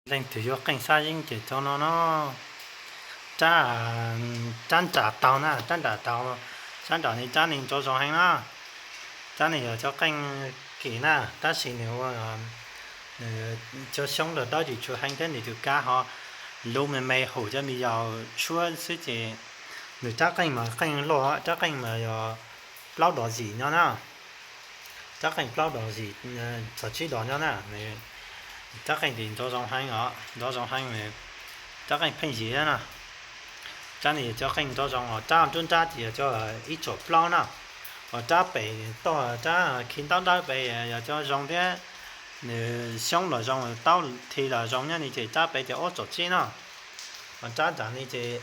Leej twg yuav qeej xab yeeb ces cov no no. Rab, rab nram taug na, rab nram taug, rab nram ne rab ne nrov zoo heev na. Rab ne yog cov qeej kim na, tab sis nws ua, nws cov xyoob los dawb tsis tshua heev thiab nws tus kab ho lub me me hum cov me yaus tshuab xwb ces nws rab qeej mas qeej luaj, rab qeej mas yog plaub dos yim nyob na. Rab qeej plaub dos yim, txog tsib dos nyob na. Rab qeej ces nrov zoo heev os, nrov zoo heev, rab qeej pheej yig na. Rab ne yog cov qeej nrov zoo os, rab nruab nrab ces yog cov ib tsom plaub na. Ho rab pem toj, rab khi ntaub dawb pem yog cov zoo thiab, nws xyoob los zoo, taub thi los zoo nyob ne ces rab pem ces ob tsom tsib na. Ho rab nram ne ces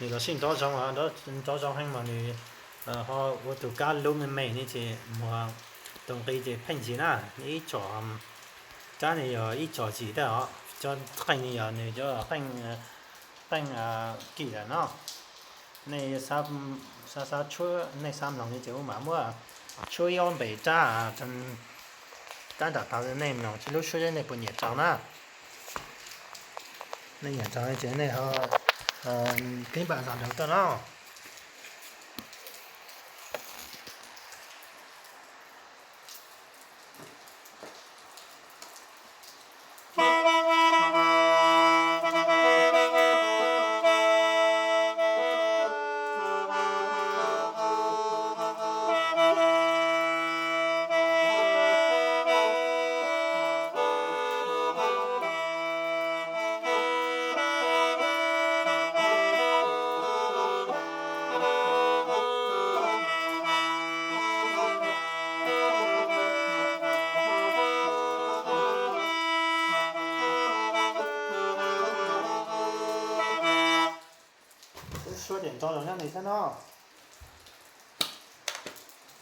nws los sij nrov zoo, nrov zoo heev mas nws ho ua tus kab lub me me ne ces muag tus nqi ces pheej yig na. Ib tsom, rab ne yog ib tsom yim thiab os, cov qeej ne yog nws cov qeej, qeej kim lawm no. Nej xav, xav tshuab, nej xav mloog ne ces kuv mam muab tshuab ib ob npe rab, rab nram taug nej mloog seb lub suab zeb nej puas nyiam raug na. Nej nyiam raug ces nej ho pib npam zog nrog tuaj no. Lub suab ces nrov zoo nyob ne thiab no.